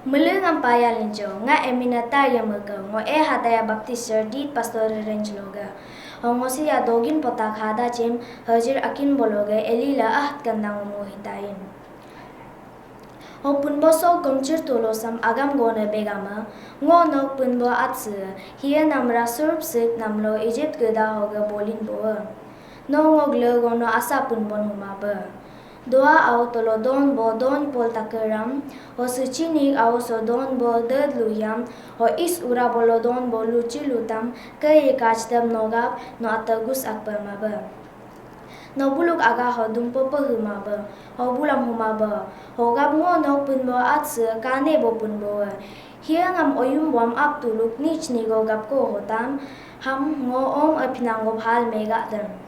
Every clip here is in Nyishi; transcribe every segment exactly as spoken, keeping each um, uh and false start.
Mele ngam paya lincho, nga emina ta ya meke, ngo e hataya Baptist Church dit pastor range loga. Ho ngo si ya dogin potak hada chem, hajir akin bologa, elila aht kandang umu hitain. Ho punbo so gomchir tolo sam agam gone begama, ngo nok punbo atse, hia namra surp sik namlo Egypt geda hoga bolin boa. No ngog le gono asa punbon huma ba. Doa au tolo don bo don pol takeram, ho suchinik au so don bo ded luyam, ho is ura bolo don bo luchi lutam, ke ye kachtab nogap, no atagus akpa maba. No buluk aga ho dumpo pehu maba, ho bulam huma ba, ho gap ngo no punbo atse kane bo punbo. Hiangam oyum wam ap tuluk nich nigo gap ko hotam, ham ngo om apinango bhal mega dem.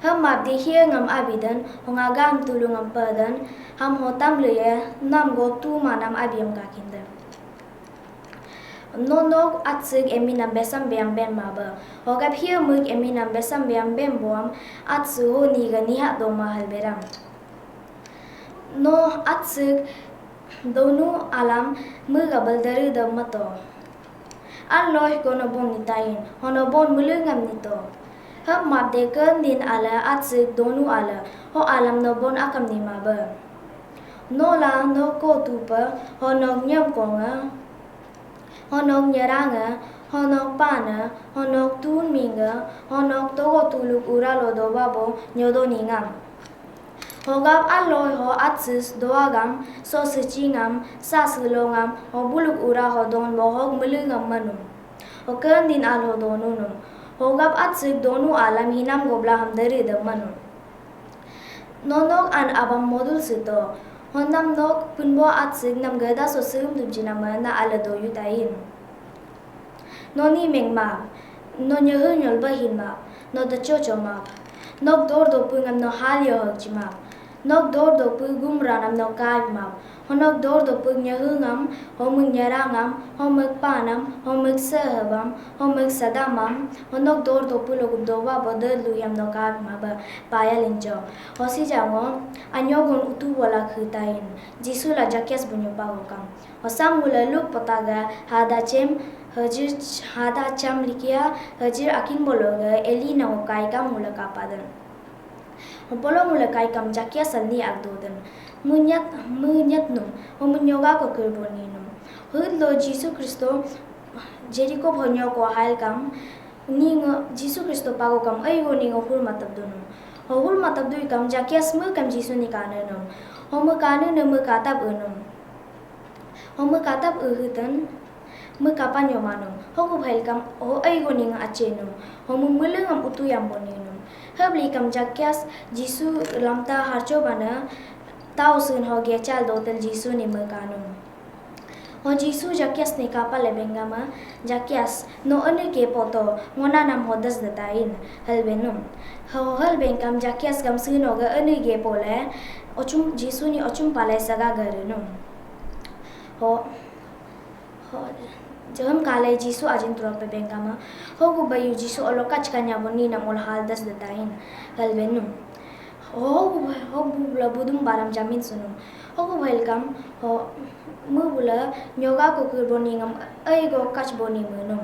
Ham map di hia ngam abi den, ho nga gam tulu ngam pa den, ham ho tam le ye, nam go tu ma nam abi am ka kin den. No nok atsik emi nam besam beam bem ma ba. Ho gap hia muk emi nam besam beam bem boam, atsu ho ni ga ni ha do ma hal beram. No atsik donu alam mu ga bal deri da mato. An loh ko no bon nitain, ho no bon mulu ngam nito. Hap map de ken din ala atsik donu ala, ho alam no bon akam ni ma ba. No la no ko tu pa, ho nok nyam ko nga, ho nok nyara nga, ho nok pa na, ho nok tun mi nga, ho nok togo tuluk ura lo do ba bo nyodo ni ngam. Hogap aloi ho atsis doagam, so sechingam, sa selongam, ho buluk ura ho don bo hog melengam manum. Ho kendin al ho donunum. Hogap atsik donu alam hinam gobla ham deri de manum. Nonok an abam modul sito. Honam nok punbo atsik nam geda so seum dubjinama na ala doyu tain. Noni mengma, no nyehu nyolba hinma, no dacho choma. Nok dor dopu ngam no hal yo hok chima. Nok dor dopu gum ranam no kai ma. Honok dor dopu nyehu ngam, homuk nyara ngam, homuk panam, homuk sehebam, homuk sadamam, honok dor dopu logup doba bodel luyam no kai ma ba paya lincho. Hosi jango, anyogon utu wala khutain. Jisu la jakias bunyo pagokam. Hosam ngula luk potaga hada chem hajir hada cham likia hajir akin bologa eli na ukai kam ngula kapadan. Bolo ngula kai kam jakia salni agdodan. Munyat munyat num, homunyoga ko kirboni num. Hud lo Jisu Kristo Jeriko bhonyo ko hail kam ningo Jisu Kristo pago kam aigo ningo hur matab dunum. Ho hur matab dui kam jakia smu kam Jisu ni kane num. Homu kane num katab unum. Homu katab uhutan, mu kapan yo manum, hoku bhail kam, ho aigo ning ache num, homu mulung am utu yam boni num. Habli kam jakias, Jisu lamta harcho bana, tau sun ho gechal dotel Jisu ni mu kanum. Ho Jisu jakias ni kapal le bengama, jakias, no anu ke poto, ngona nam hodas datain, hal benum. Ho hal bengkam jakias kam sun ho ga anu ke pole, ochum, Jisu ni ochum pale saga garunum. Ho, ho, jaham kale Jisu ajin turok pe bengkama. Ho gu bayu Jisu olo kach kanya boni nam ol hal das datain. Hal benum. Ho gu, ho gu bula budum baram jamin sunum. Ho gu welcome. Ho mu bula nyoga kukur boni ngam ai go kach boni menum.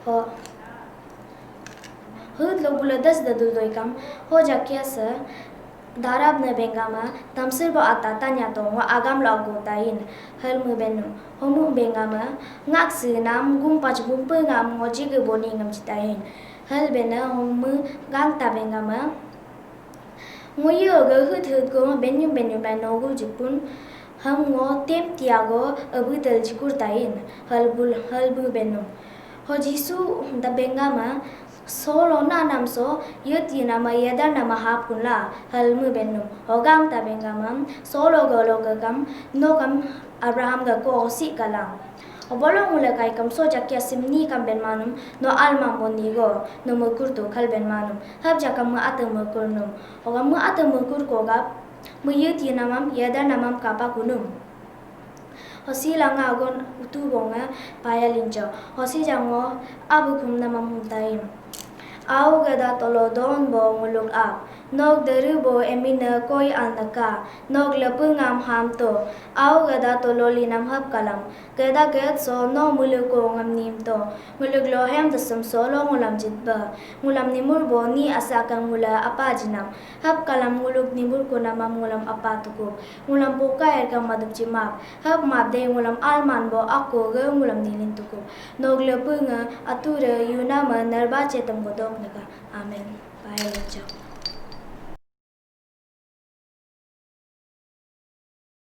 Ho hud lo bula das dadul doikam. Ho jakia se darab ne bengama tamsir bo ata tanya to ngo agam lo agotain. Hal mu benum. Homu bengama ngak se nam gum pach gumpe ngam ngo jige boni ngam chitain. Hal bena homu gangta bengama ngo ye ga hut hut go benyum benyum la nogu jipun. Ham ngo tem tiago abu dal jikur tain. Hal bul hal bu benum. Ho Jisu da bengama solo na nam so yut yinama yadar nama hapun la hal mu benum. Hogang ta bengama solo golo gagam no kam Abraham ga ko hosi kalang. Obolo ngule kai kam so jakia simni kam ben manum no alma boni go no mukur tu khal ben manum. Hab jakam mu ate mukur num. Ogam mu ate mukur ko gap mu yut yinamam yadar namam kapa kunum. Hosi langa agon utu bonga paya lincho. Hosi jango abu khum nama muntaim. Au gada tolo don bo nguluk ap. Nok deri bo emine koi alnaka, nok lepu ngam ham to, au gada to loli nam hap kalam, gada gad so no mulu ko ngam nim to, nguluk lo hem desem so lo ngulam jitba, ngulam nimur bo ni asa kang ngula apa jinam, hap kalam nguluk nimur ko namam ngulam apa tukup, ngulam poka erkam madup jimap, hap map de ngulam alman bo ako ge ngulam nilin tukup, nok lepu nge ature yunama nerba chetam godok naka. Amen. Pai lechok.